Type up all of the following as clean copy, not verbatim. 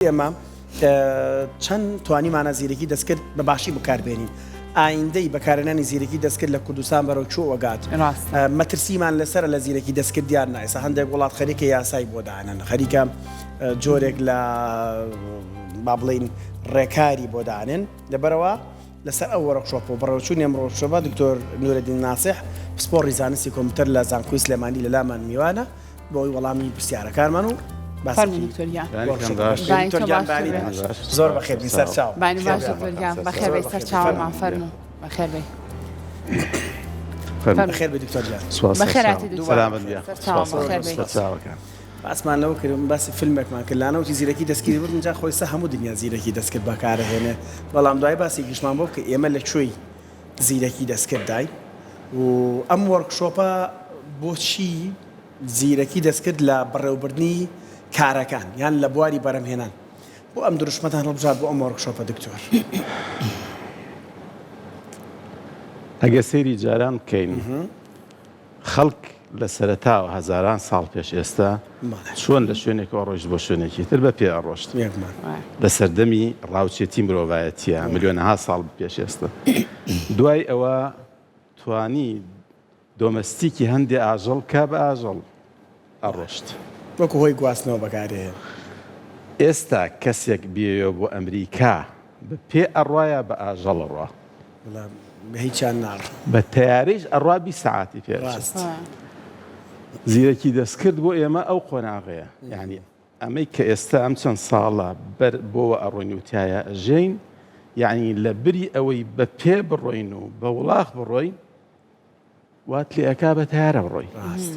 ئێمە چەند توانیمانە زیرەکی دەستکرد بە باشی بەکاربێنین؟ ئایندەی بەکارهێنانی زیرەکی دەستکرد لە کوردستان بەرەو کوێ ئەگات؟ مەترسیمان لەسەرە لە زیرەکی دەستکرد یان نا؟ ئێستا هەندێک وڵات خەریکە یاسای بۆ دانەن، خەریکە جۆرێک لە با بڵێین ڕێکاری بۆ دانێن. لەبەرئەوە لەسەر ئەو وۆرکشۆپ و بەڕێوەچوونی ئەم وۆرکشۆپە دکتۆر نورەدین ناسح پسپۆڕی زانستی کۆمپیوتەر لە زانکۆی سلێمانی لەلامان میوانە. بۆ ئەوەی وەڵامی پرسیارەکانمان و فەرموو دکتۆر گیان. وۆرکشۆپ بانی دکتۆر تۆ گیان باشتر بانی بێ. باش زۆر بەخێر بی سەرچاو بانی خێر باش بێ دکتۆر گیان بەخێر بێی زۆر بەخێر بی سەرچاومان فەرموو فەرموو بەخێر بێی فەرموو. فەرموو. بەخێر بی دکتۆر گیان سوپاس بەخێر سەرچاو. هاتی دکتۆر دووبارە سەلامەت بەخێر گیان. سەرچاوم سوپاس بەخێر بێی. سەرچاوەکان. باسمان لەوە کرد باسی فیلمێکمان کرد لانەوتی زیرەکی دەستکردی وتم جا خۆی سە هەموو دنیا زیرەکی دەستکرد بەکارەهێنێ بەڵام دوای باسێکیشمان بۆ بکە ئێمە لە کوێی زیرەکی دەستکردداین و ئەم وۆرکشۆپە بۆچی زیرەکی دەستکرد لە بەڕێوەبردنی کارەکان یان لە بواری بەرهەمهێنان. بۆ ئەم دروشمەتان هەڵبژارد بۆ ئەم وۆرکشۆپە دکتۆر؟ ئەگەر سەیری جاران بکەین خەڵک لە سەرەتاوە هەزاران ساڵ پێش ئێستا چۆن لە شوێنێکەوە ڕۆیشت بۆ شوێنێکی تر بە پێ ئەڕۆشت لە سەردەمی ڕاوچێتی مرۆڤایەتیە ملیۆنەها ساڵ پێش ئێستا دوای ئەوە توانی domestic ی هەندێ ئاژەڵ کا بە ئاژەڵ ئەڕۆشت. وەکو هۆی گواستنەوە بەکارێ. ئێستا کەسێک بیەوێ بۆ ئەمریکا بە پێ ئەڕوا یا بە ئاژەڵ ئەڕوا؟ وەڵا بە هیچیان ناڕ. بە تەیارەیش ئەڕوا 20 سەعاتی پێ ئەچێ. ڕاست. زیرەکی دەستکرد بۆ ئێمە ئەو قۆناغەیە. یانی ئەمەی کە ئێستا ئەم چەند ساڵە بەر بۆوە ئەڕۆین و تیایا ئەژێین، یانی لە بری ئەوەی بە پێ بڕۆین و بە وڵاخ بڕۆین، وات لێ ئەکا بە تەیارە بڕۆی. ڕاست.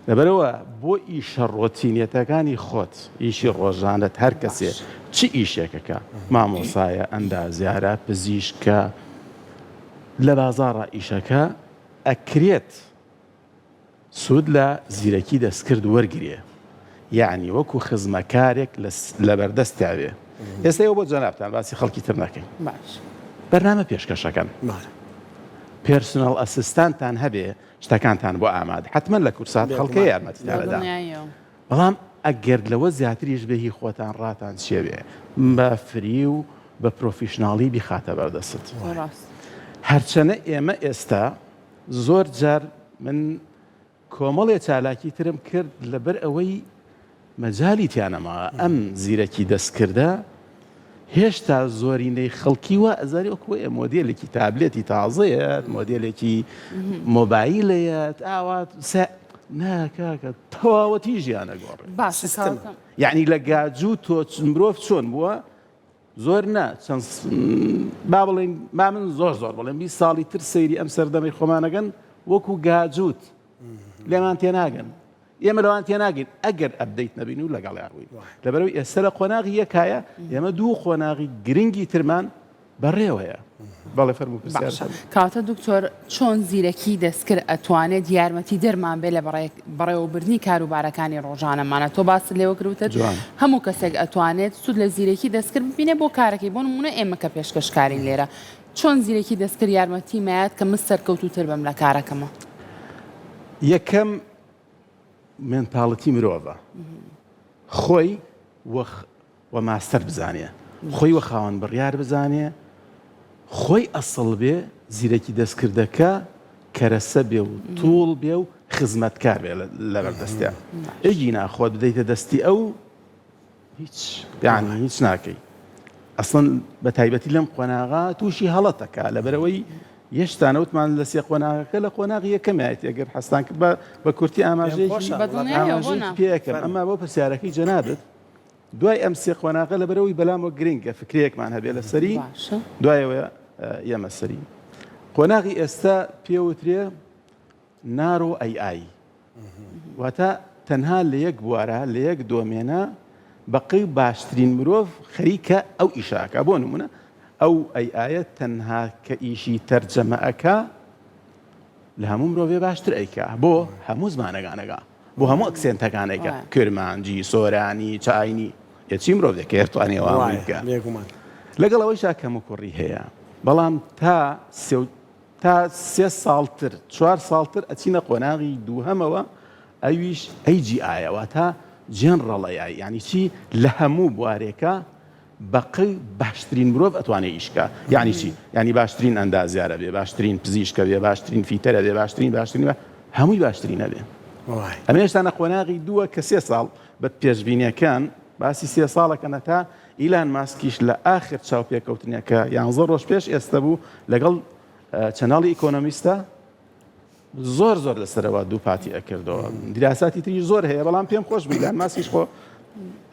لەبەرئەوە بۆ ئیشە ڕۆتینیەتەکانی خۆت، ئیشی ڕۆژانەت هەر کەسێ چ ئیشێک ئەکا، مامۆسایە، ئەندازیارە، پزیشکە، لە بازاڕا ئیشەکە ئەکرێت سوود لە زیرەکی دەستکرد وەرگرێ یەعنی وەکو خزمەکارێک لەبەردەستیا بێ ئێستا ئێوە بۆ جەنابتان باسی خەڵکی تر نەکەین باش بەرنامە پێشکەشەکەن بەڵێ. personal assistant تان هەبێ شتەکانتان بۆ ئامادە حەتمەن لە کورسات خەڵکێ بێگومان یارمەتیتان ئەدا بەدڵنیاییەوە. بەڵام ئەگەر لەوە زیاتریش بێ هی خۆتان ڕاتان چێ بێ بە free و بە professional ی بیخاتە بەردەستت ڕاست. هەرچەنە ئێمە ئێستا زۆر جار من کۆمەڵێ چالاکی ترم کرد لەبەر ئەوەی مەجالی تیا نەماوە ئەم زیرەکی دەستکردە هێشتا زۆرینەی خەڵکی وا ئەزانی وەکو ئێ مۆدێلێکی تابلێتی تازەیەت مۆدێلێکی مۆبایلەیەت ئاوا نا کاکە تەواوەتی ژیانە گۆڕێ باشە سیستم. کاکە. یعنی لە گاجوو تۆ مرۆڤ چۆن بووە زۆر نا چەند با بڵێین با من زۆر زۆر بڵێم 20 ساڵی تر سەیری ئەم سەردەمەی خۆمانەکەن وەکو گاجووت لێمان تێناگەن ئێمە لەوان تێناگەین ئەگەر update نەبین و لەگەڵیان بووین لەبەرەوەی ئێستا لە قۆناغی یەکایە ئێمە دوو قۆناغی گرنگی ترمان بەڕێوەیە. بەڵێ فەرموو پرسیار باشە کەواتە دکتۆر چۆن زیرەکی دەستکرد ئەتوانێت یارمەتی دەرمان بێ لە بەڕێوەبردنی کاروبارەکانی ڕۆژانەمانە تۆ باست لێوە کرد وتت هەموو کەسێک ئەتوانێت سوود لە زیرەکی دەستکرد ببینێ بۆ کارەکەی بۆ نمونە ئێمە کە پێشکەشکارین لێرە چۆن زیرەکی دەستکرد یارمەتی مایات کە من سەرکەوتووتر بم لە کارەکەمە؟ یەکەم mentality مرۆڤە خۆی وە وە ماستەر بزانێ خۆی وە خاوەن بڕیار بزانێ خۆی ئەسڵ بێ زیرەکی دەستکردەکە کەرەسە بێ و tool بێ و خزمەتکار بێ لەبەر دەستیا ئەگینا خۆت بدەیتە دەستی ئەو هیچ یعنی هیچ ناکەی ئەسڵەن بە تایبەتی لەم قۆناغا تووشی هەڵەتەکە لەبەرەوەی یەشتا نەوتمان لە سێ قۆناغەکە لە قۆناغی یەکەمیایەتی ئەگەر حەستان کرد بە بە کورتی ئاماژەیەکی ئاماژەیەکی پێ ئەکەم ئەما بۆ پرسیارەکەی جەنابت دوای ئەم سێ قۆناغە لەبەرئەوەی بەلامەوە گرنگە فکرەیەکمان هەبێ لەسەری دوایەوە یەمە سەری قۆناغی ئێستا پێوترێ narrow AI واتە تەنها لە یەک بوارە لە یەک domain ە بەقی باشترین مرۆڤ خەریکە ئەو ئیشاکە بۆ نمونە ئەو AI یە تەنها کە ئیشی تەرجەمە ئەکا لە هەموو مرۆڤێ باشتر ئەیکا بۆ هەموو زمانەکانەکە بۆ هەموو accent ەکان ئەیکا کرمانجی سۆرانی چاینی ئێ چی مرۆڤێک هەیە توانێ وا وایە بکا بێگومان. لەگەڵ ئەوەیشا کەموکوڕی هەیە بەڵام تا سێ و تا سێ ساڵ تر چوار ساڵ تر ئەچینە قۆناغی دووهەمەوە ئەویش AGI یە واتە. General AI یانی چی لە هەموو بوارێکا بەقەی باشترین مرۆڤ ئەتوانێ ئیش کا یانی چی یانی باشترین ئەندازیارە بێ باشترین پزیشکە بێ باشترین fitter ە بێ باشترین باشترین هەمووی باشترینە بێ ئەمە هێشتا نە قۆناغی دووە کە سێ ساڵ بە پێشبینیەکان باسی سێ ساڵەکەن هەتا ئیلان ماسکیش لە ئاخر چاوپێکەوتنێکە یانزە ڕۆژ پێش ئێستا بوو لەگەڵ channel ی ئیکۆنۆمیستە زۆر زۆر لەسەرەوە دووپاتی ئەکردەوە دیراساتی تری زۆر هەیە بەڵام پێم خۆش بوو ئیلان ماسکیش خۆ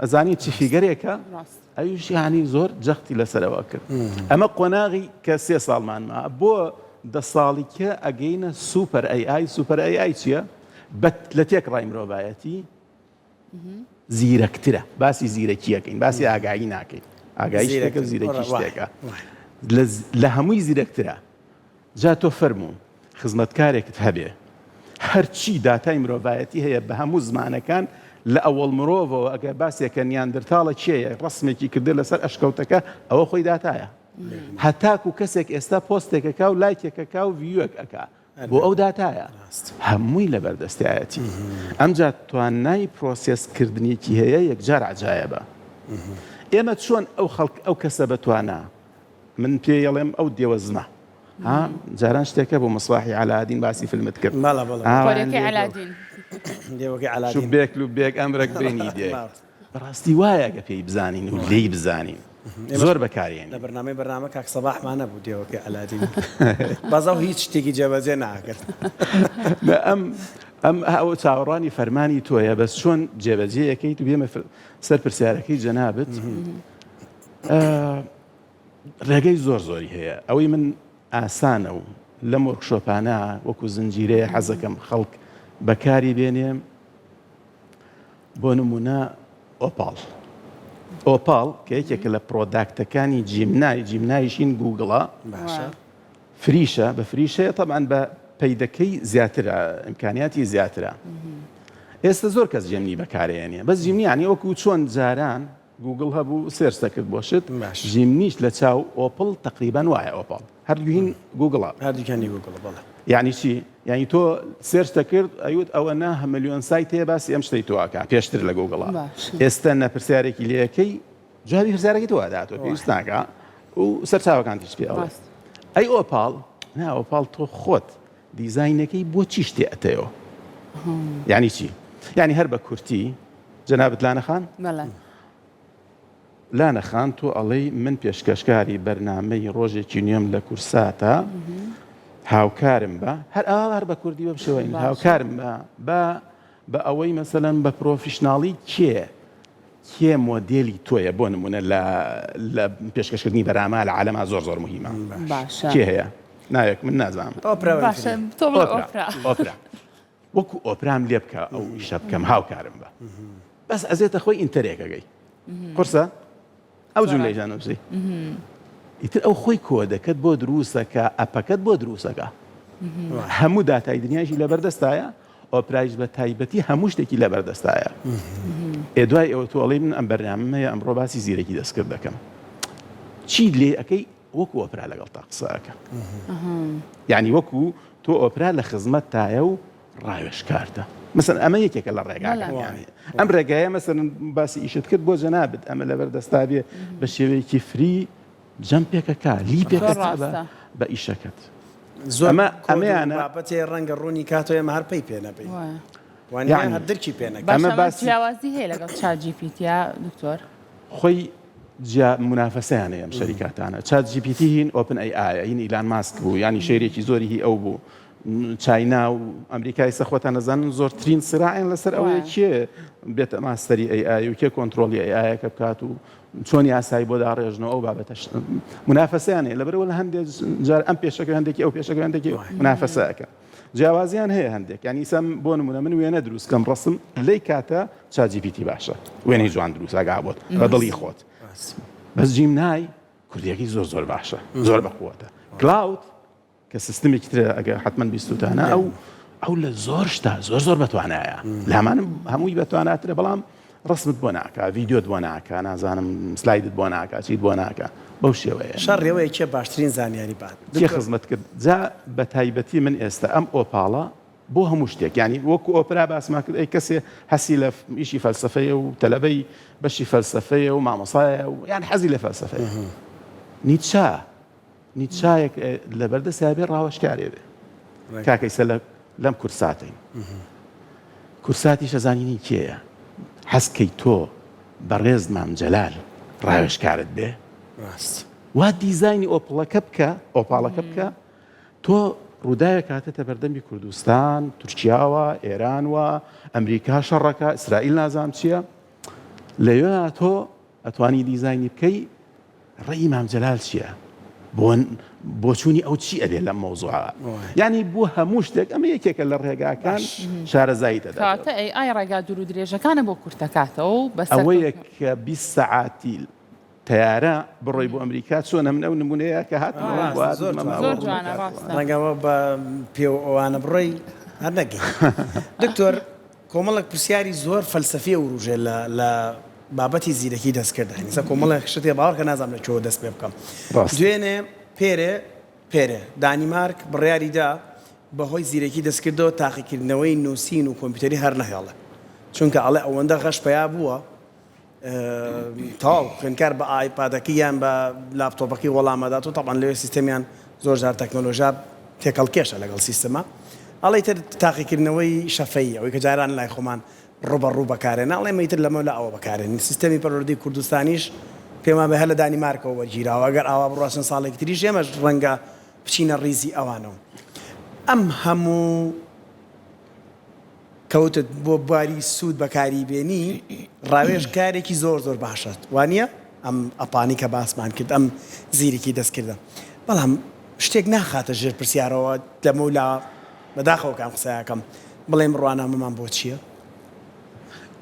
ئەزانی چی figure ێکە ئەویش یانی زۆر جەختی لەسەرەوە کرد ئەمە قۆناغی کە سێ ساڵمان ما بۆ دە ساڵی کە ئەگەینە super AI super AI چییە؟ لە تێکڕای مرۆڤایەتی زیرەکترە باسی زیرەکیەکەین باسی ئاگایی ناکەین ئاگایی شتێکە زیرەکی شتێکە لە هەمووی زیرەکترە جا تۆ فەرموو خزمەتکارێکت هەبێ هەرچی داتای مرۆڤایەتی هەیە بە هەموو زمانەکان لە ئەوەڵ مرۆڤەوە ئەگەر باسێکە نیاندرتاڵە کێیە ڕسمێکی کردە لەسەر ئەشکەوتەکە ئەوە خۆی داتایە هەتاکو کەسێک ئێستا پۆستێکەکە و لایکێکەکە و view ەک ئەک بۆ ئەو داتایە هەمووی لەبەر دەستایەتی ئەمجا توانای process کردنێکی هەیە یەکجار عجایبە ئێمە چۆن ئەو خەڵک ئەو کەسە بەتوانا من پێ یەڵێم ئەو دێوەزمە ها جاران شتێکە بۆ مصباحی عەلادین باسی فیلمت کرد شبێک لوبێک ئەمرەک بینی دێ بەڕاستی وایە گە پێی بزانین و لێی بزانین زۆر بەکارێن لە بەرنامەی بەرنامە کاک سەباحمان نەبوو دێوەکەی عەلادین بەس ئەو هیچ شتێکی جێبەجێ ناکرد ئەم ئەم ئەو چاوەڕوانی فەرمانی تۆیە بەس چۆن جێبەجێیەکەیت و بێمە سەر پرسیارەکەی جەنابت ڕێگەی زۆر زۆری هەیە ئەوەی من ئاسانە و لەم workshop انە وەکو زنجیرەیە حەزەکەم خەڵک بەکاری بێنێ بۆ نمونە OPaL OPaL کە یەکێکە لە product ەکانی Gemini Gemini شین گوگڵە باشە free شە بە free شەیە تەبعەن بە paid ەکەی زیاترە ئیمکانیاتی زیاترە ئێستا زۆر کەس Gemini بەکارێنێ بەس Gemini یانی وەکو چۆن جاران گوگڵ هەبوو search دەکرد بۆ شت Gemini ش لە چاو OPaL تقریبان وایە OPaL هەردووین گوگڵە هەردووکیانی گوگڵە بەڵێ یعنی چی یعنی تۆ search دەکرد ئەیوت ئەوە نە ملیۆن سایت هەیە باسی ئەم شتەی تۆ ئەکا پێشتر لە گوگڵە ئێستا نە پرسیارێکی لەکەی جوابی پرسیارەکەی تۆ ئەداتەوە پێویست ناکا و سەرچاوەکان تیش پێ ئەڵێ ئەی OPaL نا OPaL تۆ خۆت دیزاینەکەی بۆ چی شتێ ئەتەیەوە یعنی چی یعنی هەر بە کورتی جەنابت لانە خان؟ بەڵێ. لانە خان تۆ ئەڵێی من پێشکەشکاری بەرنامەی ڕۆژێکی نوێم لە کورساتە هاوکارم بە هەر ئاوا هەر بە کوردی بەم شێوەین هاوکارم بە بە بە ئەوەی مەسەلەن بە professional ی کێ کێ مۆدێلی تۆیە بۆ نمونە لە لە پێشکەشکردنی بەرامە لە عالەما زۆر زۆر مهمە باشە کێ هەیە ناوێک من نازانم ئۆپرا باشە تۆ بڵێ ئۆپرا ئۆپرا وەکو ئۆپرام لێ بکە ئەو ئیشە بکەم هاوکارم بە بەس ئەزێتە خۆی enter ێکەکەی قورسە ئەو جملەی ژانوسی ئیتر ئەو خۆی کۆدەکەت بۆ دروستەکە ئەپەکەت بۆ دروستەکە هەموو داتای دنیاشی لەبەردەستایە ئۆپرایش بە تایبەتی هەموو شتێکی لەبەردەستایە ئێ دوای ئەوە تۆ ئەڵێی من ئەم بەرنامەم هەیە ئەمڕۆ باسی زیرەکی دەستکرد دەکەم چی لێ ئەەکەی وەکو ئۆپرا لەگەڵ تا قسە ئەکا یعنی وەکو تۆ ئۆپرا لە خزمەت تایە و ڕاوێژکارتە مەسەن ئەمە یەکێکە لە ڕێگاکان ئەم ڕێگایە مەسەن باسی ئیشت کرد بۆ جەنابت ئەمە لەبەر دەستا بێ بە شێوەیەکی free jump ێکەکە leap ێکە بە ئیشەکەت زۆر ئەمە ئەمەیانە بابەتێ ڕەنگە ڕوونی کاتەوە ئێمە هەر پێی پێ نەبین وانیان هەر درکی پێ نەکەین. ئەمە باسی جیاوازی هەیە لەگەڵ ChatGPT یا دکتۆر؟ خۆی جیا مونافەسەیان هەیە ئەم شەریکاتانە ChatGPT هین OpenAI ە هین ئیلان ماسک بوو یانی share ێکی زۆری هی ئەو بوو چاینا و ئەمریکای سە خۆتان نەزانن زۆرترین سراعیان لەسەر ئەوەیە کێ بێتە master ی AI و کێ کۆنترۆڵی AI ەکە بکات و چۆن یاسای بۆ داڕێژن و ئەو بابەتەش مونافەسەیان هەیە لەبەرەوە لە هەندێک جار ئەم پێشەکە هەندێکی ئەو پێشەکە هەندێکی مونافەسەکە جیاوازیان هەیە هەندێک یانی ئیسا بۆ نمونە من وێنە دروست کەم ڕسم لەی کاتە ChatGPT باشە وێنەی جوان دروست ئەگا بۆت بە دڵی خۆت بەس Gemini کوردیەکەی زۆر زۆر باشە زۆر بەقوەتە Claude کە سیستمێکی ترە ئەگە حتمما بیستوتانە ئەو ئەو لە زۆر شتا زۆر زۆر بەتوانایە لامانم هەمووی بەتواناترە بەڵام ڕسمت بۆ ناکا ڤیدیۆت بۆ ناکا نازانم سلایدت بۆ ناکا چیت بۆ ناکا بەو شێوەیە. شەڕ ئەوەیە کێ باشترین زانیاری بات. کێ خزمەت کرد جا بە تایبەتی من ئێستا ئەم OPaL ە. بۆ هەموو شتێک یانی وەکو ئۆپرا باسمان کرد ئەی کەسێ حەسی لە ئیشی فەلسەفەیە و تەلەبەی بەشی فەلسەفەیە و مامۆسایە و یان حەزی لە فەلسەفەیە نیچە نیچایەک لەبەردەسیا بێ ڕاوەشکارێ بێ کاکە ئیسە لە لەم کورساتین کورساتیش ئەزانینی کێیە حەزکەی تۆ بەڕێز مام جەلال ڕاوێژکارت بێ ڕاست وا دیزاینی ئۆپڵەکە بکە ئۆپاڵەکە بکە تۆ ڕووداوێک هاتێتە بەردەمی کوردستان، تورکیاوە، ئێرانوە، ئەمریکا شەڕەکە، ئیسرائیل نازانم چییە. لەوێ تۆ ئەتوانی دیزاینی بکەی ڕێی مام جەلال چییە؟ بۆ بۆچوونی ئەو چی ئەبێ لەم مەوزوعە؟ یعنی بۆ هەموو شتێک ئەمە یەکێکە لە ڕێگاکان شارەزایی دەدات. کەواتە ئەی ئای ڕێگا دوور و درێژەکانە بۆ کورتەکاتەوە و بەسەر ئەوەیە کە 20 سەعاتی تەیارە بڕۆی بۆ ئەمریکا چۆنە من ئەو نمونەیە کە هاتمەوە ڕاستە زۆر جوانە زۆر جوانە ڕاستە. ڕەنگە بە پێ و ئەوانە بڕۆی هەر نەگەی. دکتۆر کۆمەڵێک پرسیاری زۆر فەلسەفی ئەوروژێ لە لە بابەتی زیرەکی دەستکرد هەنی سە کۆمەڵێک شت هەیە باوەڕکە نازانم لە کوێوە دەست پێ بکەم. ڕاستە. دوێنێ پێرێ پێرێ دانیمارک بڕیاری دا بەهۆی زیرەکی دەستکردەوە تاقیکردنەوەی نووسین و کۆمپیوتەری هەر نەهێڵێ چونکە ئەڵێ ئەوەندە غەش پەیا بووە تەواو خوێندکار بە ئایپادەکەی یان بە لاپتۆپەکەی وەڵام ئەدات و تەبعەن لەوێ سیستەمیان زۆر جار تەکنۆلۆژیا تێکەڵکێشە لەگەڵ سیستەمە ئەڵێ تر تاقیکردنەوەی شەفەیی ئەوەی کە جاران لای خۆمان ڕووبەڕوو بەکارێن ئەڵێ ئێمە ئیتر لەمە لە ئەوە بەکارێن سیستەمی پەروەردەی کوردستانیش پێم وابێ هەر لە دانیمارکەوە وەرگیراوە ئەگەر ئاوا بڕوا چەند ساڵێکی تریش ئێمەش ڕەنگە بچینە ڕیزی ئەوانەوە ئەم هەموو کەوتت بۆ بواری سوود بەکاری بێنی ڕاوێژ کارێکی زۆر زۆر باشە وانیە ئەم ئەپانی کە باسمان کرد ئەم زیرەکی دەستکردە بەڵام شتێک ناخاتە ژێر پرسیارەوە لەمەولا بەداخەوە کە ئەم قسەیەکەم بڵێم بڕوانامەمان بۆ چییە؟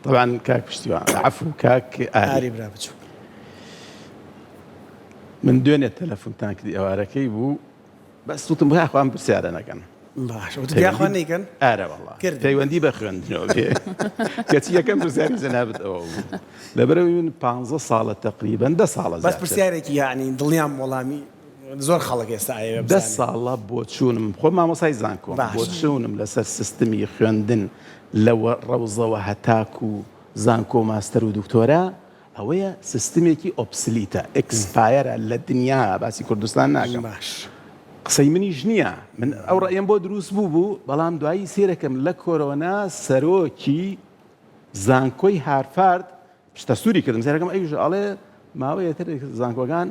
طبعا کاک پشتیوان عفو کاک ئاری ئاری برا بچووک من دوێنێ تەلەفونتان کردی ئێوارەکەی بوو بەس وتم یاخوا ئەم پرسیارە نەکەن. باشە وتت یاخوا نەیکەن؟ ئارە وەڵا کردم. پەیوەندی بە خوێندنەوە بێ کەچی یەکەم پرسیاری جەنابت ئەوە بوو لەبەرئەوەی من پانزە ساڵە تەقریبەن دە ساڵە بەس زیاتر پرسیارێکی یەعنی دڵنیام وەڵامی زۆر خەڵک ئێستا ئەیەوێ دە بزانێ. ساڵە بۆچوونم خۆم مامۆستای زانکۆم باشە. بۆچوونم لەسەر سیستمی خوێندن لە ڕەوزەوە هەتاکوو زانکۆ و ماستەر و دکتۆرا ئەوەیە سیستمێکی obsolete ە expire ە لە دنیا باسی کوردستان ناکەم باش. قسەی منیش نییە من ئەو ڕەئیەم بۆ دروست بوو بوو بەڵام دوایی سێرەکەم لە کۆرۆنا سەرۆکی زانکۆی هارفارد پشتە سووری کردم سێرەکەم ئەویش ئەڵێ ماوەیە تر زانکۆکان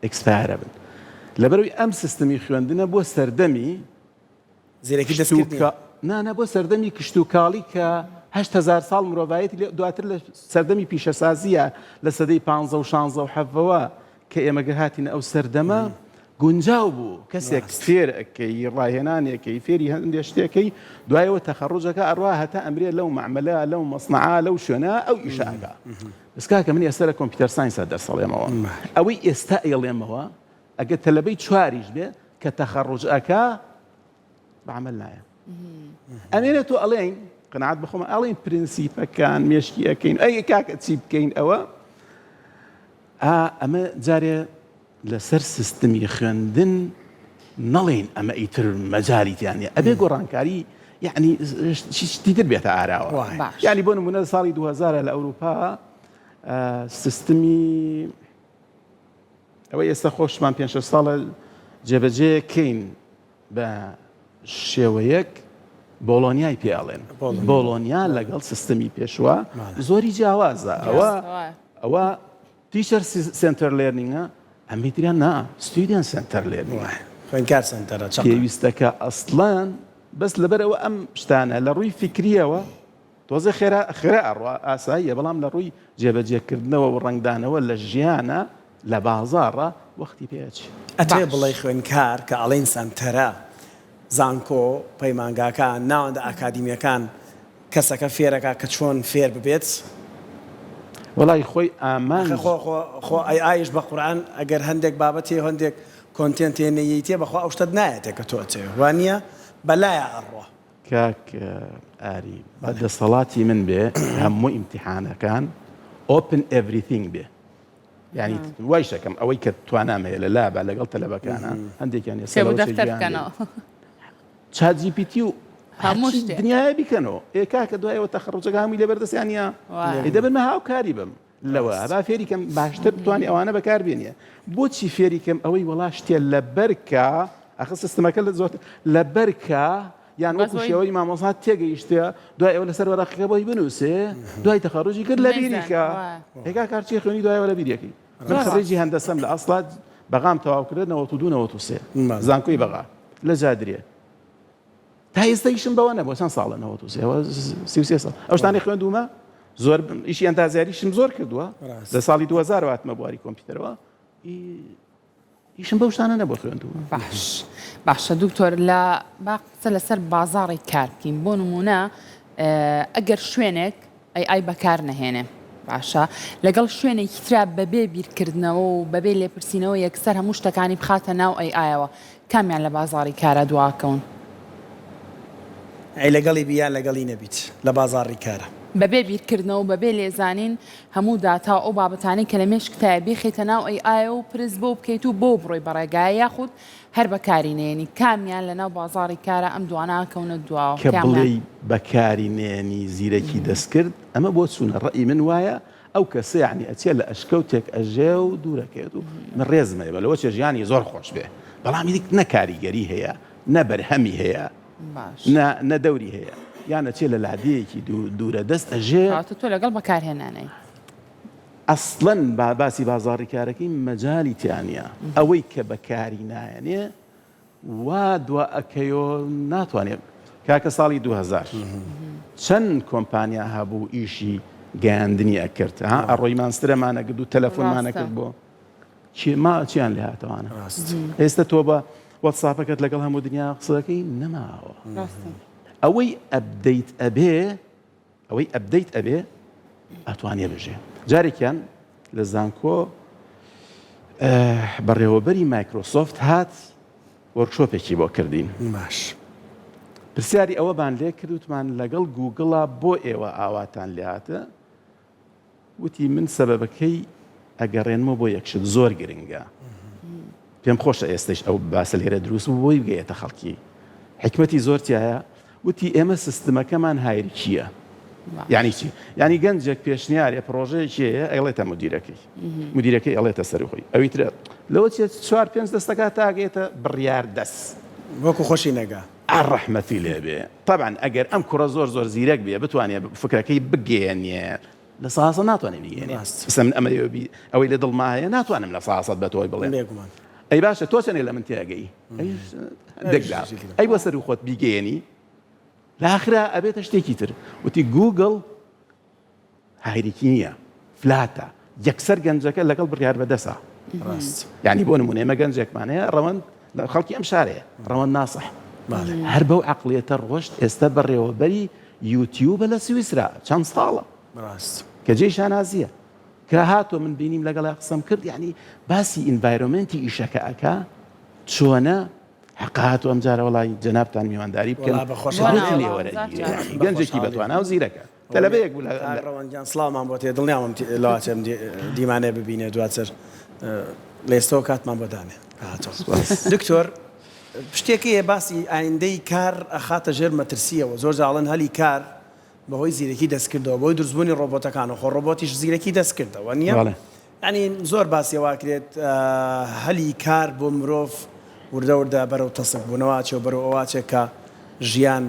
expire ە بن لەبەرەوەی ئەم سیستمی خوێندنە بۆ سەردەمی زیرەکی دەستکرد نییە. نا نا بۆ سەردەمی کشتوکاڵی کە 8000 ساڵ مرۆڤایەتی لێ دواتر لە سەردەمی پیشەسازیە لە سەدەی پ و شانزە و حەڤەوە کە ئێمە گە هاتینە ئەو سەردەمە گونجاو بوو کەسێک فێر ئەکەی ڕاهێنانێکەی فێری هەندێ شتێکەی دوایەوە تەخەڕوجەکە ئەڕوا هەتا ئەمرێ لەو مەعمەلە لەو مەسنەعە لەو شوێنە ئەو ئیشە ئەکا بەس کاکە من ئێستا لە computer science ا دەرس ئەڵێمەوە ئەوەی ئێستا ئەیڵێمەوە ئەگەر تەلەبەی چواریش بێ کە تەخەڕوج ئەکا بە عەمەل نایە ئەمێنێ تۆ ئەڵێین قەناعەت بەخۆمان ئەڵێین پرنسیپەکان مێشکی ئەەکەین ئەی کاکە چی بکەین ئەوە ئەمە جارێ لەسەر سیستمی خوێندن نەڵێین ئەمە ئیتر مەجالی تیانە ئەبێ گۆڕانکاری یعنی شتی تر بێتە ئاراوە یعنی بۆ نمونە ساڵی 2000 لە ئەوروپا سیستمی ئەوەی ئێستا خۆشمان پێنج شەش ساڵە جێبەجێ کەین بە شێوەیەک بۆڵۆنیای پێ ئەڵێن بۆڵۆنیا لەگەڵ سیستمی پێشوە زۆری جیاوازە ئەوە ئەوە teacher center learning ە ئەمی تریان نا student center learning خوێندکار سنتەرە پێویستەکە ئەسڵەن بەس لەبەرەوە ئەم شتانە لە ڕووی فیکریەوە تۆزێ خێرا خێرا ئەڕوا ئاساییە بەڵام لە ڕووی جێبەجێکردنەوە و ڕەنگدانەوە لە ژیانا لە بازاڕا وەختی پێ ئەچێ. ئەتەوێ باش. بڵێی خوێندکار کە ئەڵێین سەنتەرە، زانکۆ، پەیمانگاکان، ناوەندە ئاکادیمیەکان کەسەکە فێرەکا کە چۆن فێر ببێت؟ وەڵای خۆی ئاخە ئامانج. خۆ خۆ خۆ ئەی ئایش بە قورعان ئەگەر هەندێک بابەت هەیە هەندێک content هەیە نەیەیتێ بەخوا ئەو شتەت نایەتێ کە تۆ ئەتەوێ وانیە بەلایا ئەڕوا. کاک ئاری بە دەسەڵاتی من بێ هەموو ئیمتیحانەکان open everything بێ یعنی وایش دەکەم ئەوەی کە توانام هەیە لە لابە لەگەڵ تەلەبەکانە هەندێکیان ئێستا لەوە چێ گوێیان لێ. ChatGPT و هەموو شتێک دنیاە بیکەنەوە ئێ کاکە دوایەوە تەخەڕوجەکە هەمووی لەبەردەستیان نییە ئێ دەبن من هاوکاری بم لەوە با فێری کەم باشتر بتوانێ ئەوانە بەکار بێنێ بۆچی فێری کەم ئەوەی وەڵا شتێ لەبەرکە ئەخە سیستمەکە لە زۆر لەبەرکە یان وەکو شێوەی مامۆسا تێگەیشتە دوای ئەوە لەسەر وەرەقەکە بۆی بنووسێ دوای تەخەڕوجی کرد لە بیریکە هێکا کارچی خوێنی دوایەوە لە بیریەکەی من خەڕیجی هەندەسەم لە ئەسڵا بەغام تەواو کرد 92 93 زانکۆی بەغا لە جادرێ تا ئێستا ئیشم بەوە نەبووە چەند ساڵە 93 ئەوە 33 ساڵ ئەو شتانەی خوێندوومە زۆر ئیشی ئەندازیاریشم زۆر کردووە لە ساڵی 2000 هاتمە بواری کۆمپیوتەرەوە ئیشم بەو شتانە نەبوو خوێندوومە باش باشە دکتۆر لە با قسە لەسەر بازاڕی کار بکەین بۆ نمونە ئەگەر شوێنێک AI بەکار نەهێنێ باشە لەگەڵ شوێنێکی ترا بەبێ بیرکردنەوە و بەبێ لێپرسینەوە یەکسەر هەموو شتەکانی بخاتە ناو AI ەوە کامیان لە بازاڕی کارا دواکەون؟ ئەی لەگەڵی بی یان لەگەڵی نەبیت لە بازاڕی کارا. بەبێ بیرکردنەوە و بەبێ لێزانین هەموو داتا و ئەو بابەتانەی کە لە مێشکتایە بیخەیتە ناو AI ەوە و پرس بۆ بکەیت و بۆ بڕۆی بە ڕێگایە یاخود هەر بەکاری نەیەنی کامیان لەناو بازاڕی کارا ئەم دوانە ئەکەونە دواوە کە کامیان؟ بڵێی بەکاری نەیەنی زیرەکی دەستکرد ئەمە بۆچوونە ڕەئی من وایە ئەو کەسە یەعنی ئەچێ لە ئەشکەوتێک ئەژێ و دوورەکەوێت و من ڕێزم هەیە بە لەوە چێ ژیانی زۆر خۆش بێ بەڵام هیچ نە کاریگەری هەیە نە بەرهەمی هەیە باش. نە نە دەوری هەیە یان ئەچێ لە لادێیەکی دوورە دەست ئەژێ. کەواتە تۆ لەگەڵ بەکارهێنانەی. ئەسڵەن با باسی بازاڕی کارەکەی مەجالی تیا نیە ئەوەی کە بەکاری نایەنێ وا دوا ئەکەیۆ ناتوانێ کاکە ساڵی 2000 چەند کۆمپانیا هەبوو ئیشی گەیاندنی ئەکرد ها ئەڕۆی مانسترەمانە کرد و تەلەفۆنمانە کرد بۆ ما چیان لێ هاتەوانە ئێستا تۆ بە وەتساپەکەت لەگەڵ هەموو دنیا قسەکەی نەماوە ئەوەی update ئەبێ ئەوەی update ئەبێ ئەتوانێ بژێ. جارێکیان لە زانکۆ بەڕێوەبەری مایکرۆسۆفت هات workshop ێکی بۆ کردین. باش. پرسیاری ئەوەمان لێ کرد وتمان لەگەڵ گووگڵا بۆ ئێوە ئاواتان لێ هاتە؟ وتی من سەبەبەکەی ئەگەڕێنمەوە بۆ یەک شت زۆر گرنگە پێم خۆشە ئێستش ئەو باسە لێرە دروست بوو بۆی بگەیەتە خەڵکی حکمەتی زۆر تایە وتی ئێمە سیستمەکەمان hierarchy یە یعنی چی یعنی گەنجێک پێشنیارێ پرۆژەیەکی هەیە ئەڵێتە مدیرەکەی مدیرەکەی ئەڵێتە سەر خۆی ئەوی ترە لەوە چێت چوار پێنج دەستەکە تاگەێتە بڕیار دەست وەکو خۆشی نەگا ڕەحمەتی لێبێ تەبعەن ئەگەر ئەم کوڕە زۆر زۆر زیرەک بێ بتوانێ فکرەکەی بگەیەنێ لە ساسە ناتوانێ بیگەیەنێ ڕاست. ئێستا من ئەمە بی ئەوەی لە دڵما هەیە ناتوانم لە ساسەت بە تۆی بڵێم بێگومان. ئەی باشە تۆ چەندێک لە من تێگەی ئەیش دەگدا ئەی بۆ سەر و خۆت بیگەیەنی لە ئاخرا ئەبێتە شتێکی تر وتی گوگڵ hierarchy نییە flat ە یەکسەر گەنجەکە لەگەڵ بڕیار بەدەسە ڕاست یعنی بۆ نمونە ئێمە گەنجێکمان هەیە ڕەوەند لە خەڵکی ئەم شارەیە ڕەوەند ناسح هەر بەو عقلیەتە ڕۆشت ئێستا بەڕێوەبەری یوتیوبە لە سویسرا چەند ساڵە ڕاست کە جێی شانازیە کە هاتۆ من بینیم لەگەڵ قسەم کرد یعنی باسی environment ی ئیشەکە ئەکا چۆنە حەقە هاتوو ئەم جارە وەڵای جەنابتان میوانداری بکەن وەڵا بە خۆشحاڵی ڕووی لێ وەرەگیرێ یانی گەنجێکی بەتوانا و زیرەکە تەلەبەیەک بوو لە کاک ڕەوەند گیان سڵاومان بۆ تێ دڵنیام لەواچێ ئەم دیمانەیە ببینێ دواتر لە ئێستەوە کاتمان بۆ دانێ کە هاتووە دکتۆر شتێک هەیە باسی ئایندەی کار ئەخاتە ژێر مەترسییەوە زۆر جار ئەڵێن هەلی کار بەهۆی زیرەکی دەستکردەوە بەهۆی دروستبوونی ڕۆبۆتەکانەوە خۆ ڕۆبۆتیش زیرەکی دەستکردەوە نییە؟ بەڵێ. یانی زۆر باسی ئەوە ئەکرێت هەلی کار بۆ مرۆڤ وردە وردە بەرەو تەسک بوونەوە ئەچێ و بەرەو ئەوە ئەچێ کە ژیان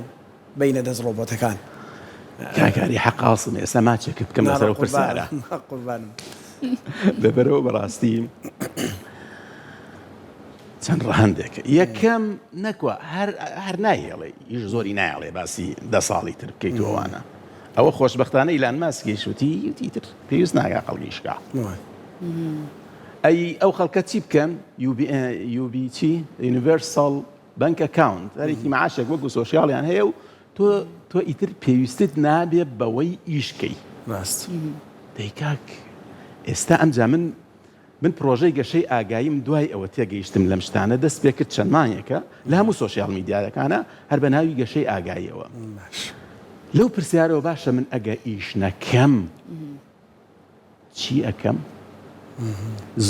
بینە دەست ڕۆبۆتەکان. کاک ئاری حەق ئاسم ئێستا ماچێکت بکەم لەسەر ئەو پرسیارە. قوربانم. لەبەرئەوە بەڕاستی چەند ڕەهەندێک یەکەم نەکوە هەر هەر نایهێڵێ یش زۆری نایەڵێ باسی دە ساڵی تر بکەیت و ئەوانە ئەوە خۆشبەختانە ئیلان ماسکیش وتی وتی تر پێویست ناکا خەڵکی شکا ئەی ئەو خەڵکە چی بکەن UB چی universal bank account هەرێکی معاشێک وەکو social یان هەیە و تۆ تۆ ئیتر پێویستت نابێ بەوەی ئیشکەی ڕاست دەی کاک ئێستا ئەمجا من من پرۆژەی گەشەی ئاگاییم دوای ئەوە تێگەیشتم لەم شتانە دەست پێکرد چەند مانگێکە لە هەموو social media کانە هەر بە ناوی گەشەی ئاگاییەوە لەو پرسیارەوە باشە من ئەگە ئیش نەکەم چی ئەکەم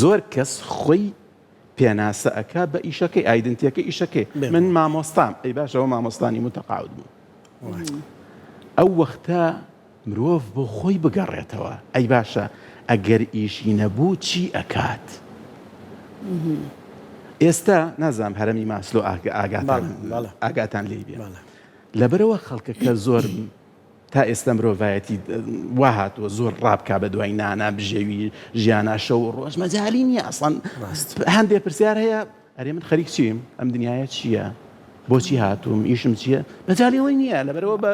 زۆر کەس خۆی پێناسە ئەکا بە ئیشەکەی identity ەکەی ئیشەکەی من مامۆستام ئەی باشەوە مامۆستانی متقاعد بوو. ئەو وەختە مرۆڤ بۆ خۆی بگەڕێتەوە ئەی باشە ئەگەر ئیشی نەبوو چی ئەکات؟ ئێستا نازانم هەرەمی ماسلۆ ئاگاتان ئاگاتان لێی بێ لەبەرەوە خەڵکەکە زۆر تا ئێستا مرۆڤایەتی وا هاتووە زۆر ڕابکا بە دوای نانا بژێوی ژیانە شەو و ڕۆژ مەجالی نییە ئەسڵەن هەندێک پرسیار هەیە ئەرێ من خەریک چیم ئەم دنیاە چییە بۆچی هاتووم ئیشم چییە مەجالی ئەوەی نییە لەبەرەوە بە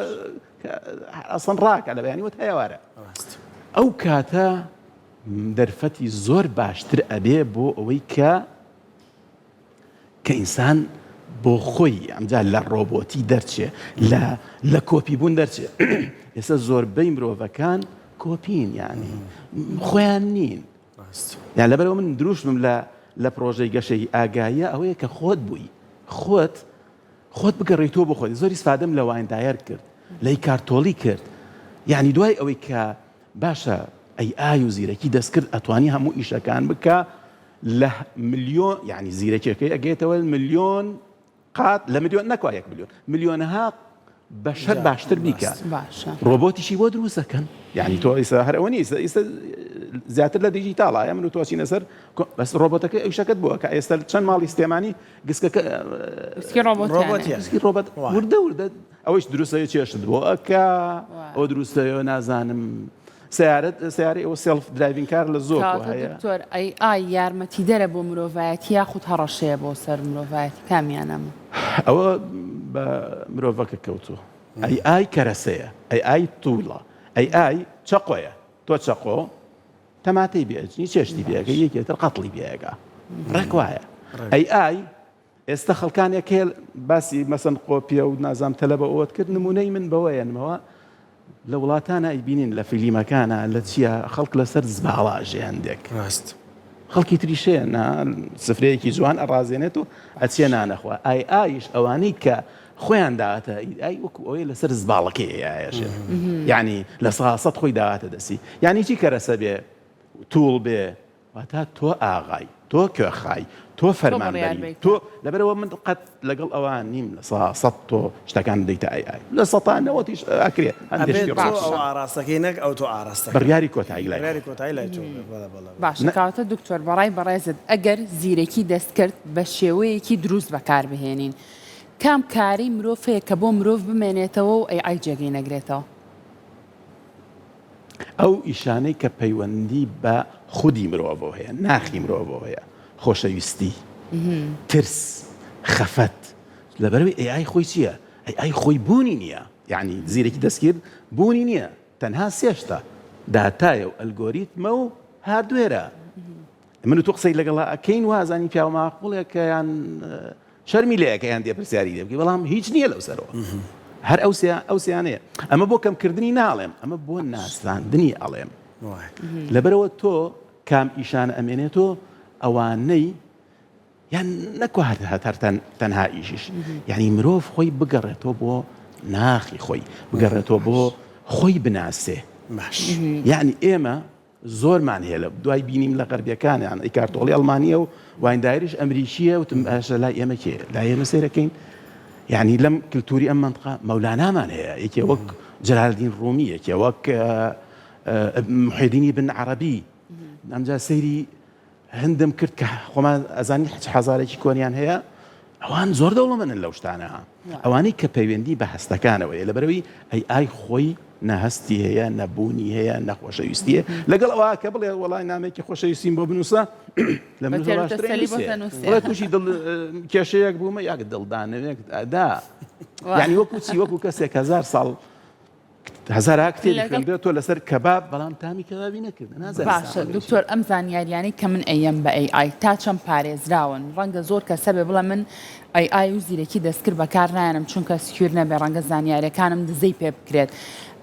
ئەسڵەن ڕاکە لە بەیانی وە تا ئێوارە ئەو کاتە دەرفەتی زۆر باشتر ئەبێ بۆ ئەوەی کە کە ئینسان بۆ خۆی ئەمجا لە ڕۆبۆتی دەرچێ لە لە کۆپی بوون دەرچێ ئێستا زۆربەی مرۆڤەکان کۆپین یعنی خۆیان نین یان لەبەرەوە من دروشمم لە لە پرۆژەی گەشەی ئاگاییە ئەوەیە کە خۆت بووی خۆت خۆت بگەڕێیتەوە بۆ خۆت زۆر ئیسفادەم لە واین دایەر کرد لە ئیکارتۆڵی کرد یعنی دوای ئەوەی کە باشە ئەی ئای و زیرەکی دەستکرد ئەتوانی هەموو ئیشەکان بکە لە ملیۆن یعنی زیرەکیەکەی ئەگەیتەوە ملیۆن قات لە ملیۆن نەکوا یەک ملیۆن ملیۆنەها بەشەر باشتر بیکە ڕۆبۆتیشی بۆ دروست دەکەن یعنی تۆ ئیستا هەر ئەوە نییە ئیستا زیاتر لە دیجیتاڵە من و تۆ چینە سەر بەس ڕۆبۆتەکە ئەوشەکەت بووە کە ئێستا چەند ماڵی سلێمانی گسکەکە گسکی ڕۆبۆتیانە گسکی ڕۆبۆت وردە وردە ئەوەیش دروستە چێشت بۆ ئەکا ئەو دروستەوە نازانم سیارەت سیارەی ئەوە self driving car لە زۆر هەیە دکتۆر AI یارمەتیدەرە بۆ مرۆڤایەتی یاخود هەڕەشەیە بۆ سەر مرۆڤایەتی کامیانە ئەوە بە مرۆڤەکە کەوتووە AI کەرەسەیە AI tool ە AI چەقۆیە تۆ چەقۆ تەماتەی بێجنی چێشتی بێگە یەکێ تر قەتڵی بێگە ڕێک وایە AI ئێستا خەڵکانێک هەیە باسی مەسەن قۆپیە و نازام تەلەبە ئەوەت کرد نمونەی من بەوە یەنمەوە لە وڵاتانە ئەیبینین لە فیلیمەکانە لە چیە خەڵک لەسەر زباڵە ئەژێ هەندێک ڕاست. خەڵکی تریش هەیە نا سفرەیەکی جوان ئەڕازێنێت و ئەچێ نانەخوا ئای ئایش ئەوانەی کە خۆیان داوەتە ئای وەکو ئەوەی لەسەر زباڵەکەی ئەیایەژێ یعنی لە ساسەت خۆی داواتە دەستی یعنی چی کەرەسە بێ توڵ بێ واتا تۆ ئاغای، تۆ کوێخای، تۆ فەرمانبەری، تۆ، لەبەرئەوە من قەت لەگەڵ ئەوە نیم 100% تۆ شتەکان بدەیتە AI، لە نەوەتیش ئەکرێ هەندێک شتی ئەبێت تۆ ئەو ئاراستەکەی نەک ئەو تۆ ئاراستەکەی. بڕیاری کۆتایی لای بڕیاری کۆتایی لای تۆ بێ بەڵێ بەڵێ. باشە کەواتە دکتۆر بەڕای بەڕێزت ئەگەر زیرەکی دەستکرد بە شێوەیەکی دروست بەکاربهێنین کام کارەی مرۆڤ هەیە کە بۆ مرۆڤ بمێنێتەوە و AI جێگەی نەگرێتەوە؟ ئەو ئیشانەی کە پەیوەندی بە خودی مرۆڤەوە هەیە، ناخی مرۆڤەوە هەیە، خۆشەویستی، ترس، خەفەت، لەبەرئەوەی AI خۆی چییە؟ AI خۆی بوونی نییە، یانی زیرەکی دەستکرد بوونی نییە، تەنها سێ شتە، داتایە و ئەلگۆریتمە و hardware ە. من و تۆ قسەی لەگەڵا ئەکەین وازانی پیاو ماقوڵێکە یان شەرمی لێ ئەکەی هەندێ پرسیاری لێ بکەی بەڵام هیچ نییە لەو سەرەوە هەر ئەو سیا ئەو سیانەیە ئەمە بۆ کەمکردنی ناڵێم ئەمە بۆ ناساندنی ئەڵێم لەبەرەوە تۆ کام ئیشانە ئەمێنێتۆ ئەوانەی یان نەکو هەر هەر تەنها ئیشیش یعنی مرۆڤ خۆی بگەڕێتەوە بۆ ناخی خۆی بگەڕێتەوە بۆ خۆی بناسێ باش یعنی ئێمە زۆرمان هەیە لە دوای بینیم لە غەربیەکان یان ئیکارتۆڵی ئەڵمانیە و وایندایریش ئەمریکیە وتم باشە لای ئێمە کێ لای ئێمە سەیرەکەین یعنی لەم کللتوری ئەم منطقە مەولانامان هەیە یەکێ وەک جەلالدین ڕوومی یەکێ وەک محێدینی بن عەرەبی ئەمجا سەیری هەندم کرد کە خۆمان ئەزانی حچ هەزارێکی کۆنیان هەیە ئەوان زۆر دەوڵەمەنن لەو شتانە ئەوانەی کە پەیوەندی بە هەستەکانەوە هەیە لەبەرەوەی AI خۆی نە هەستی هەیە نە بوونی هەیە نە خۆشەویستیە لەگەڵ ئەوە کە بڵێ وەڵای نامێکی خۆشەویستیم بۆ بنووسە لە من بڵێ تووشی دڵ کێشەیەک بوومە یاک دڵدانەوێک ئەدا یعنی وەکو چی وەکو کەسێک هەزار ساڵ هەزارها کتێبی خوێندوێتەوە لەسەر کەباب بەڵام تامی کەبابی نەکردە نازانم باشە دکتۆر ئەم زانیاریانەی کە من ئەیەم بە AI تا چەند پارێزراون ڕەنگە زۆر کەس هەبێ بڵێ من AI و زیرەکی دەستکرد بەکار نایەنم چونکە secure نەبێ ڕەنگە زانیاریەکانم دزەی پێ بکرێت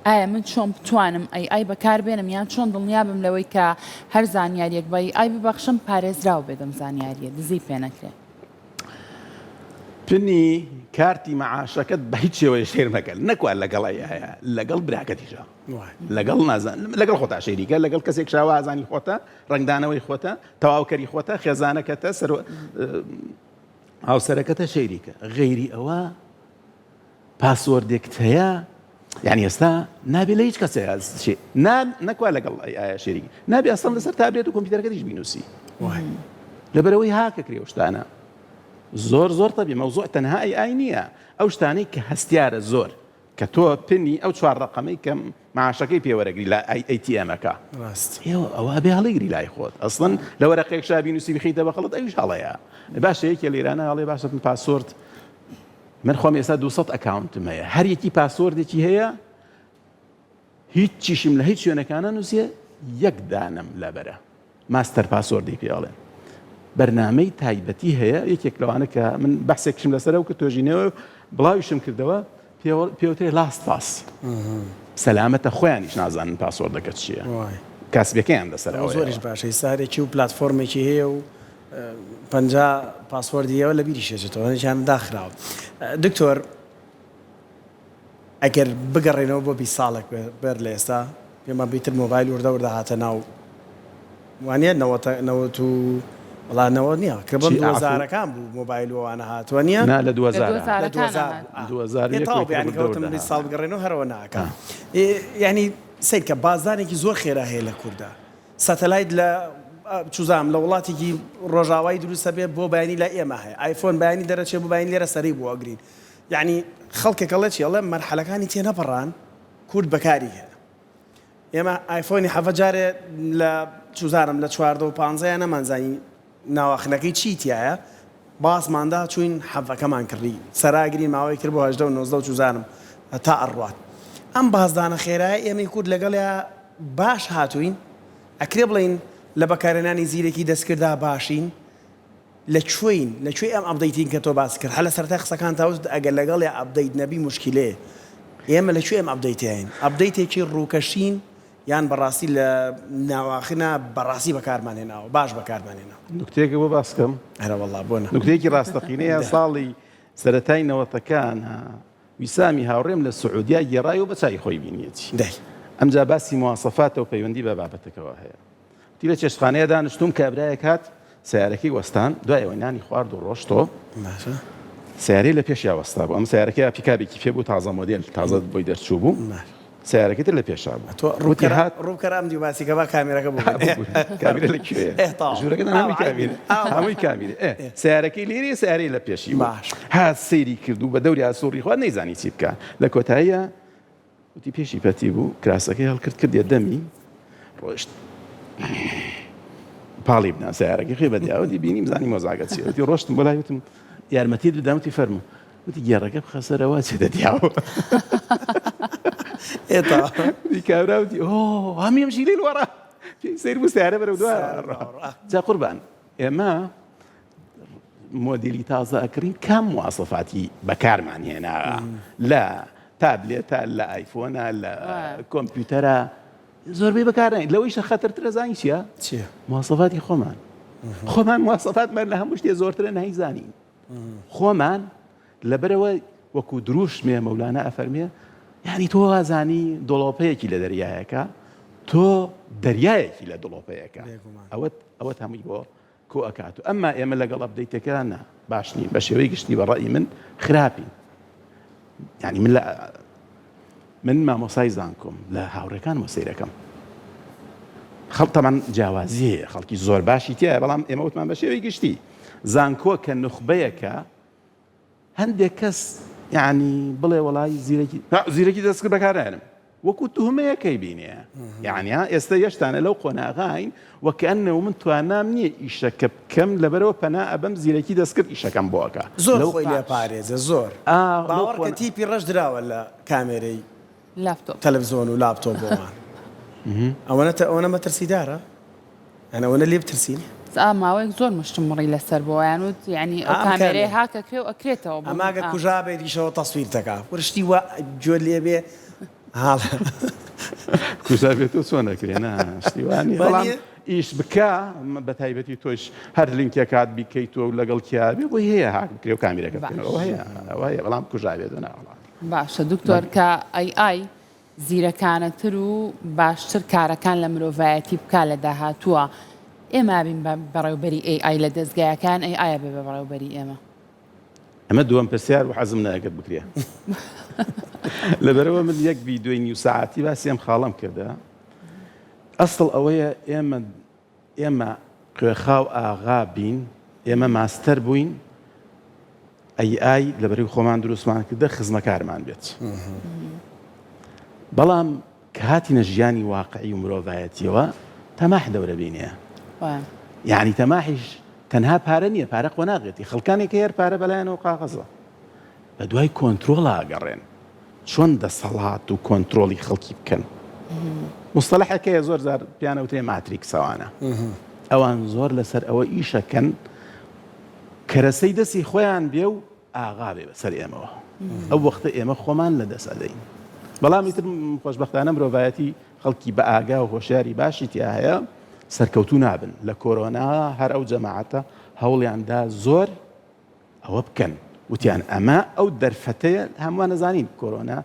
ئایا من چۆن بتوانم AI بەکار بێنم یان چۆن دڵنیا بم لەوەی کە هەر زانیاریەک بە AI ببەخشم پارێزراو بێت ئەم زانیاریە دزەی پێ نەکرێت؟ PIN ی کارتی مەعاشەکەت بە هیچ شێوەیە share مەکە نەکوا لەگەڵ ئەیە لەگەڵ براکەتیشە لەگەڵ نازان لەگەڵ خۆتا share ی کە لەگەڵ کەسێک شاوازانی خۆتە ڕنگدانەوەی خۆتە تەواوکەری خۆتە خێزانەکەتە سەر هاوسەرەکەتە share ی کە غەیری ئەوە. password ێکت هەیە یعنی ئێستا نابێ لە هیچ کەسێ نا نەکوا لەگەڵ ئایا شەریک نابێ ئەسڵ لەسەر تابلێت و کۆمپیوتەرەکەتیش بینوسی لەبەرەوەی هاکەکرێ و شتانە زۆر زۆر تەبی مەوزوع تەنها AI نییە ئەو شتانەی کە هەستیارە زۆر کە تۆ PIN ی ئەو چوار ڕەقەمەی کە معاشەکەی پێ وەرەگری لە ATM ەکە ڕاست ئێوە ئەوە ئەبێ هەڵیگری لای خۆت ئەسڵەن لە وەرەقەیەک شا بینوسی بخیتە بە خەڵت ئەویش هەڵەیە باشە یەکێ لێرانە هەڵێ باشە من password من خۆم ئێستا 200 account م هەیە هەر یەکی password ێکی هەیە هیچ چیشم لە هیچ شوێنەکانە نووسێ یەک دانەم لەبەرە master password ی پێ ئەڵێن بەرنامەی تایبەتی هەیە یەکێک لەوانە کە من بەحسێکشم لەسەرە و کە توێژینەوە بڵاویشم کردەوە پێوترێ LastPass سەلامەتە خۆیانیش نازانن password ەکە چییە کاسبەکەیان لەسەر ئەوە زۆریش باشە سارێکی و پلتفۆرمێکی هەیە و 50 password ی هەیە لە بیری شێچێتەوە هەنێکیان داخراوە دکتۆر ئەگەر بگەڕێینەوە بۆ 20 ساڵێک بەر لە ئێستا پێمان بیتر مۆبایل وردە وردە هاتە ناو وانە نەوەتە نەوەت و وەڵا نەوە نییە کە بەم چی ئەعفو؟ دووەزارەکان بوو مۆبایل و ئەوانە هاتووە نییە؟ نا لە لە دووەزارە لە دووەزارەکانا دووەزار هات. بوو ئا دووەزار و ئێ یەک تەواو وەی بوو یانی وردە کە وتم وردە 20 هات ساڵ بگەڕێنەوە هەر ئەوە ناکا ئا. ئێ یانی سەیرکە بازدانێکی زۆر خێرا هەیە لە کوردا سەتەلایت لە چوزانم لە وڵاتێکی ڕۆژاوای دروست ئەبێ بۆ بەیانی لای ئێمە هەیە ئایفۆن بەیانی دەرەچێ بۆ بەیانی لێرە سەرەی بۆ ئەگرین یانی خەڵکێک ئەڵێ چی ئەڵێ مەرحەلەکانی تێنەپەڕان کورد بەکاری هێنا ئێمە ئایفۆنی حەڤە جارێ لە چوزانم لە 14 و پانزەیە نەمانزانی ناواخنەکەی چی تایە باسماندا چوین حەڤەکەمان کڕی سەراگرین ماوەی تر بۆ هەژدە و 19 و چوزانم تا ئەڕوات ئەم بازدانە خێرایە ئێمەی کورد لەگەڵیا باش هاتوین ئەکرێ بڵێین لە بەکارهێنانی زیرەکی دەستکردا باشین لە کوێین لە کوێی ئەم update ین کە تۆ باست کرد هەر لە سەرەتای قسەکانتا وتت ئەگەر لەگەڵیا update نەبی موشکیلەیە ئێمە لە کوێی ئەم update ەین update ێکی ڕووکەشین یان بەڕاستی لە ناواخنا بەڕاستی بەکارمان هێناوە باش بەکارمان هێناوە. نوکتەیەکە بۆ باس کەم. ئەرەوەڵا بۆ نا. نوکتەیەکی ڕاستەقینەیە ساڵی سەرەتای نەوەتەکان ویسامی هاوڕێم لە سعودیا گێڕای و بە چاوی خۆی بینیەتی. دەی. ئەمجا باسی مواسەفاتە و پەیوەندی بە بابەتەکەوە هەیە. وتی لە چێشتخانەیە دانیشتووم کابرایەک هات سەیارەکەی وەستان دوای ئەوەی نانی خوارد و ڕۆشتۆ باشە. سەیارەی لە پێشیا وەستا بوو ئەم سەیارەکەی پیکابێکی پێ بوو تازە مۆدێل تازە بۆی دەرچوو بوو سەیارەکەی تر لە پێشا بوو تۆ وتی ڕووبکەرە هات ڕووبکەرە ئەم دیو باسی کە با کامێرەکە بۆ بێت. کامیرە لە کوێیە ئێ تەواو. ژوورەکە ئاوا هەمووی کامیرە ئاوا. هەمووی کامیرە ئێ سەیارەکەی لێرەیە سەیارەی لە پێشی بوو باش. هات سەیری کرد و بە دەوریا سوڕی خوارد نەیزانی چی بکا لە کۆتاییا وتی پێشی پەتی بوو کراسەکەی هەڵکرد کردیە دەمی ڕۆشت پاڵی بنا سیارەکەی خێ بەدیاوەتی بینیم زانی مۆزاگە چیە وتی ڕۆشتم بۆ لای وتم یارمەتیت بدەم وتی فەرموو وتی گێڕەکە بخە سەرەوە چێتە دیاوە ئێتا کابرا وتی ئۆ هەم يمشي للوراء پێی سەیر بوو سیارە بەرەو دوا جا قوربان ئێمە مۆدیلی تازە ئەکڕین کام مواسەفاتی بەکارمان هێناوە لە تابلێتە لە ئایفۆنە لە کۆمپیوتەرە زۆربەی بەکارنین لەوەیشە خەتەرترە زانی چییە چییە مواسەفاتی خۆمان خۆمان مواسەفاتمان لە هەموو شتێ زۆرترە نایزانین خۆمان لەبەرەوە وەکو دروشمێ مەولانا ئەفەرمێ یعنی تۆ وازانی دڵۆپەیەکی لە دەریایەکە تۆ دەریایەکی لە دڵۆپەیەکە ئەوەت ئەوەت هەمووی بۆ کۆ ئەکات و ئەمما ئێمە لەگەڵ update ەکە نا باش نین بە شێوەی گشتی بە ڕەئی من خراپین یعنی من لە من مامۆسای زانکۆم لە هاوڕێکانمە سەیرەکەم خەڵ تەمان جیاوازی هەیە خەڵکی زۆر باشی تایە بەڵام ئێمە وتمان بە شێوەی گشتی زانکۆ کە نوخبەیەکە هەندێک کەس یعنی بڵێ وەڵی زیرەکی زیرەکی دەستکرد بەکارنایەنم وەکو توهمەیەکەی بینێ یعنی ها ئێستا یەشتانە لەو قۆناغاین وەکەنەوە من توانام نییە ئیشەکە بکەم لەبەرەوە پەنا ئەبەم زیرەکی دەستکرد ئیشەکەم بۆ ئەکا زۆر لەو خۆی لێ پارێزە زۆر ئا لەو باوەڕکە قۆنا تیپی ڕەش دراوە لە کامێرەی لاپتۆپ. تەلەفزۆن و لاپتۆپ بۆمان ئەوەنە ئەوەنە مەترسیدارە یان ئەوەنە لێ بترسین؟ ئا ماوەیەک زۆر مشتومڕی لەسەر بۆ یان وت یعنی ئەو ئەم کامێرەیە کامێرە هاک ئەکرێ و ئەکرێتەوە بۆ ئەمە ئەگەر ئا. کوژابێت ئیشەوە تەسویر دەکا ورشتی وا گوێت لێ بێ هاڵ کوژابێتەوە چۆن ئەکرێ نا شتی وا نییە بەڵام وانییە؟ ئیش بکا بە تایبەتی تۆش هەر لینکێکات بیکەیتەوە و لەگەڵ کیا بێ بۆی هەیە هاک بکرێ و کامیرەکە بکەنەوە باش ئەوە هەیە ئەوە هەیە بەڵام کوژابێتەوە نا وەڵا باشە دکتۆر کە AI زیرەکانەتر و باشتر کارەکان لە مرۆڤایەتی بکا لە داهاتووە ئێمە ئەبین بە بەڕێوبەری AI لە دەزگایەکان AI ئەبێ بە بەڕێوبەری ئێمە؟ ئەمە دووەم پرسیار بوو حەزم نەئەکرد بکرێ. لەبەرەوە من یەک ڤیدیۆی نیو سەعاتی باسی ئەم خاڵەم کردە ئەسڵ ئەوەیە ئێمە ئێمە کوێخا و ئاغا بین ئێمە ماستەر بووین ئەی ئای لەبەرەی خۆمان دروستمان کردە خزمەکارمان بێت بەڵام کە هاتینە ژیانی واقعی و مرۆڤایەتیەوە تەماح دەورە بینێ یعنی تەماحیش تەنها پارە نییە پارە قۆناغێتی خەڵکانێک هەیە پارە بەلایەنەوە قاغەزە بە دوای کۆنترۆڵا ئەگەڕێن چۆن دەسەڵات و کۆنترۆڵی خەڵکی بکەن مستەلحێک هەیە زۆر جار پیان ئەوترێ ماتریکسەوانە ئەوان زۆر لەسەر ئەوە ئیشەکەن کەرەسەی دەستی خۆیان بێ و ئاغا بێ بەسەر ئێمەوە ئەو وەختە ئێمە خۆمان لە دەست ئەدەین بەڵام ئیتر خۆشبەختانە مرۆڤایەتی خەڵکی بە ئاگا و هۆشیاری باشی تیا هەیە سەرکەوتوو نابن لە کۆرۆنا هەر ئەو جەماعەتە هەوڵیان دا زۆر ئەوە بکەن وتیان ئەمە ئەو دەرفەتەیە هەمووان نەزانین کۆرۆنا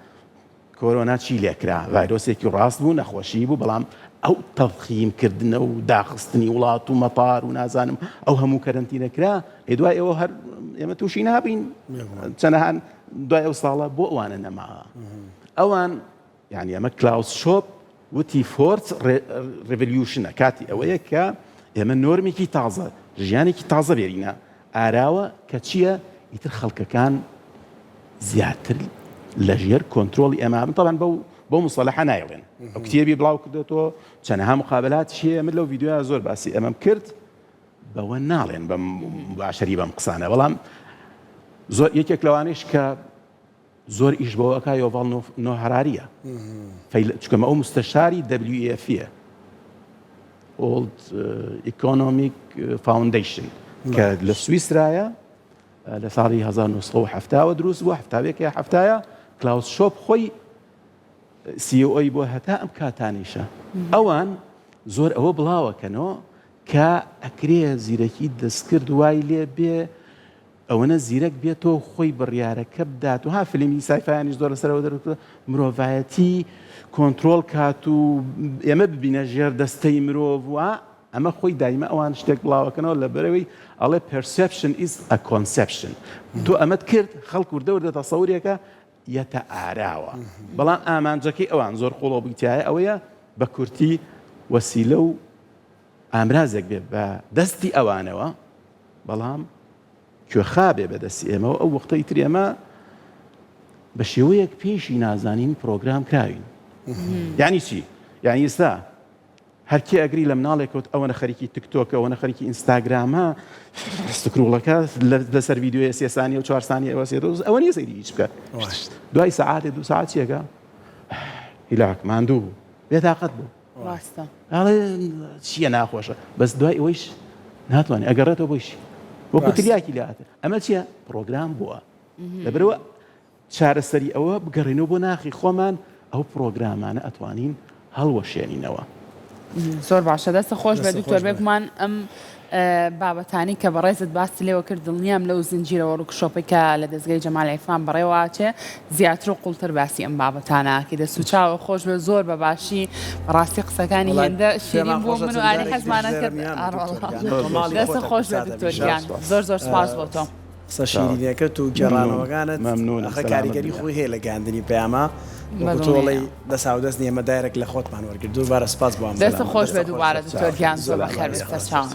کۆرۆنا چی لێکرا ڤایرۆسێکی ڕاست بوو نەخۆشی بوو بەڵام ئەو تەضخیم کردنە و داخستنی وڵات و مەتار و نازانم ئەو هەموو کەرەنتینە کرا ئێ دوای ئەوە هەر ئێمە تووشی نابین چەنەهان دوای ئەو ساڵە بۆ ئەوانە نەما ئەوان یانی ئەمە کلاوس شۆپ وتی fourth revolution ە کاتی ئەوەیە کە ئێمە نۆرمێکی تازە ژیانێکی تازە بێرینە ئاراوە کە چییە ئیتر خەڵکەکان زیاتر لەژێر کۆنترۆڵی ئێمە بن تەبعەن بەو بۆ مسەلەحە نایڵێن ئەو کتێبی بڵاو کردێتەوە چەنەها مقابلات هەیە من لەو ڤیدیۆیا زۆر باسی ئەمەم کرد بەوە ناڵێن بەم باشەری بەم قسانە بەڵام زۆر یەکێک لەوانەیش کە زۆر ئیش بەوە ئەکا یۆڤاڵ نۆ هەراریە چونکە ئەو مستەشاری WEF یە World Economic Foundation کە لە سویسرایە لە ساڵی 1970 دروست بووە هەفتاوێک یا هەفتایە کلاوس شۆپ خۆی CEO ی بۆ هەتا ئەم کاتانیشە ئەوان زۆر ئەوە بڵاوەکەنەوە کە ئەکرێ زیرەکی دەستکرد وای لێ بێ ئەوەنە زیرەک بێتۆ خۆی بڕیارەکە بدات و ها فیلمی sci-fi یانیش زۆر لەسەرەوە دەرکەوتووە مرۆڤایەتی کۆنترۆڵ کات و ئێمە ببینە ژێر دەستەی مرۆڤ و ئەمە خۆی دایمە ئەوان شتێک بڵاوەکەنەوە لە بەرەوەی ئەڵێ perception is a conception تۆ ئەمەت کرد خەڵک وردە وردە تەسەورێکە یەتە ئاراوە بەڵام ئامانجەکەی ئەوان زۆر قوڵەوە بگتایە ئەوەیە بە کورتی وەسیلە و ئامرازێک بێ بە دەستی ئەوانەوە بەڵام کوێخا بێ بە دەستی ئێمەوە ئەو وەختە ئیتر ئێمە بە شێوەیەک پێشی نازانین پرۆگرام کراوین یعنی چی یعنی ئێستا هەرکێ ئەگری لە مناڵێکەوت ئەوەنە خەریکی تکتۆکە ئەوەنە خەریکی ئینستاگرامە scroll ەکە لەسەر ڤیدیۆیە سێ سانیە و چوار سانیە ئەوە سێ ئەوە نییە سەیری هیچ بکات دوای سەعاتێ دوو سەعات چیەکە هیلاک ماندوو بوو بێتاقەت بوو ڕاستە. ئەڵێ چییە ناخۆشە بەس دوای ئەوەیش ناتوانێت ئەگەڕێتەوە بۆیشی وەکو تریاکی لاتە ئەمە چییە پرۆگرام بووە لەبەرەوە چارەسەری ئەوە بگەڕێنەوە بۆ ناخی خۆمان ئەو پرۆگرامانە ئەتوانین هەڵوەشێنینەوە. زۆر باشە دەستە خۆش بێت دکتۆر بێگومان ئەم بابەتانەی کە بەڕێزت باست لێوە کرد دڵنیام لەو زنجیرە workshop ەی کە لە دەزگای جەمال عیرفان بەڕێوە ئەچێ زیاتر و قوڵتر باسی ئەم بابەتانە ئەکەی دەست و چاوە خۆش بێ زۆر بە باشی بەڕاستی قسەکانی هێندە شیرین بوو من و ئاری حەزمانە کرد دەست خۆش بێ دکتۆر گیان زۆر زۆر سپاس بۆ تۆ. قسە شیرینەکەت و گێڕانەوەکانت ئەخە کاریگەری خۆی هەیە لە گەیاندنی پەیامە وەکو تۆ ئەڵێی دەساودەست نیە ئێمە direct لە خۆتمان وەرگرت دووبارە سپاس بۆ ئەم دەستت خۆش بێت دووبارە دکتۆر گیان زۆر بەخێربێیت سەرچاوم.